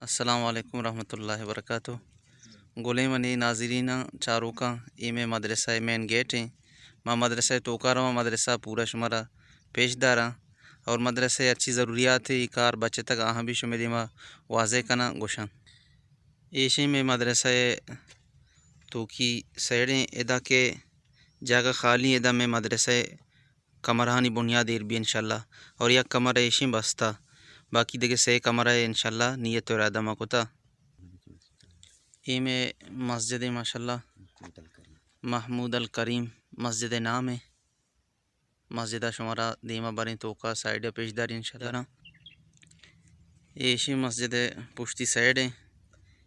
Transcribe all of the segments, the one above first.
السلام علیکم ورحمۃ اللہ وبرکاتہ۔ گلیں منی ناظریناں، چاروکاں، اے مئے مدرسہ ءِ مین گیٹ ایں۔ ما مدرسہ ءِ توکا رواں، مدرسہ پورا شمارا پیش داراں، اور مدرسہ ءِ ہرچی ضروریات ایں، اے کار بچتگ، آہاں بھی شمئے دیما واضح کناں، گوشاں۔ ایشیں مئے مدرسہ ءِ توکی سائیڈ ایں، ادا کہ جاگہ خالی ایں، ادا مئے مدرسہ ءِ کمرہانی بنیاد ایر بی انشاءاللہ۔ اور یک کمرہ ایشیں بستہ، باقی دگہ سے کمرہ انشاءاللہ نیت و ارادہ ما کتا۔ اے مئے مسجد ایں ماشاءاللہ، محمود الکریم مسجد ءِ نام ایں۔ مسجد ءَ شمارا دیما بریں توکا سائیڈ ءَ پیش داریں انشاءاللہ۔ اے ایشیں مسجد ءِ پشتی سائیڈ ایں،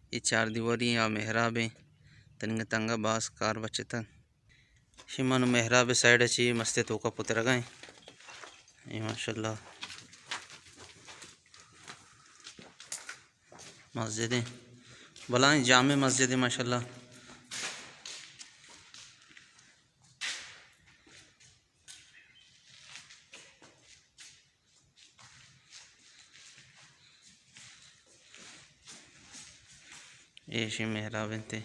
اے چار دیواری آ محراب ایں، تنگہ تنگہ باز کار بچتگ۔ شما نوں محراب ءِ سائیڈ ءَ چی مسجد ءِ توکا پترگا ایں۔ اے ماشاءاللہ مسجد ایں، بلاہیں جامع مسجد ایں ماشاءاللہ۔ ایشی محراب انت۔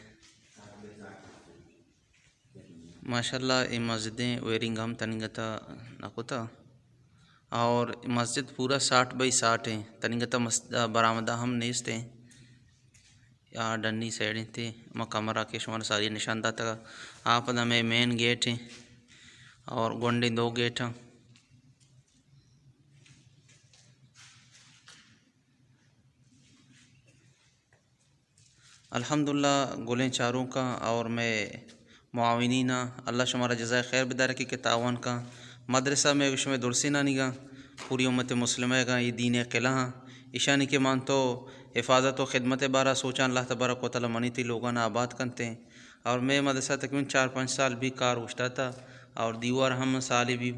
ماشاءاللہ، اے مسجدیں ویرنگ ہم تنیگتا نہ کتا اور مسجد پورا ساٹھ بائی ساٹھ ایں، تنیگتا مس-، برآمدہ ہم نیست ایں۔ آ ڈنی سائیڈ انت، ما کمرہ کہ شمارا ساری نشان داتگا۔ آ پدا مئے مین گیٹ ایں اور گونڈیں دو گیٹ ایں۔ الحمدللہ، گلیں چاروکاں اور مئے معاونیناں، اللہ شمارا جزائے خیر بدارے کہ، کہ تعاون کاں۔ مدرسہ مئے شمئے درسینانیگاں، پوری امت مسلمہ گاں، اے دین قلعہ آں، ایشانی کہ مان تو حفاظت و خدمت بارا سوچاں، اللہ تبارک و تعالی منی تئی لوگانا آباد کنتیں۔ اور مئے مدرسہ تقریباً چار پنچ سال بھی کار اوشتاتا اور دیوار ہم سالے بھی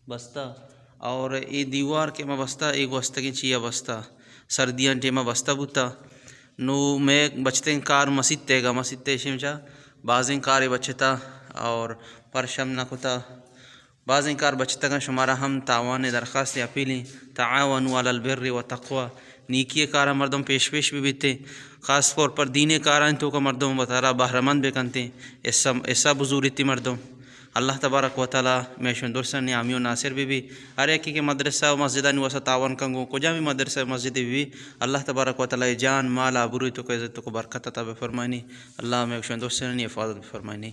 بستہ، اور اے دیوار کہ ما بستہ، اے گوستگیں چیا بستہ، سردیاں ٹیما بستہ بوتہ۔ نو مئے بچتیں کار مسیت تیگا، مسیت تے شمچا بازیں کارے بچتہ اور پرشم نہ کتہ۔ بازیں کار بچتگاں، شمارا ہم تعاون درخواست اپیلیں، تعاونوا علی البر و تقوی، نیکی کارا مردم پیش پیش بہ بیتیں، خاص طور پر دین کارانی توکا مردم وتارا بہرہ مند بکنتیں، حصہ، حصہ بزوریتی مردم۔ اللہ تبارک و تعالی مئے شمئے درسانی حامی و ناصر بہ بی۔ ہر یکے کہ مدرسہ و مسجدانی واسطہ تعاون کنگو، کجامی مدرسہ و مسجد بہ بی، اللہ تبارک و تعالی جان، مال، آبروی توکا عزت توکا برکت عطا بفرمائنی۔ اللہ مئے شمئے درسانی حفاظت بفرمائنی۔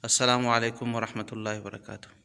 السلام علیکم ورحمۃ اللہ وبرکاتہ۔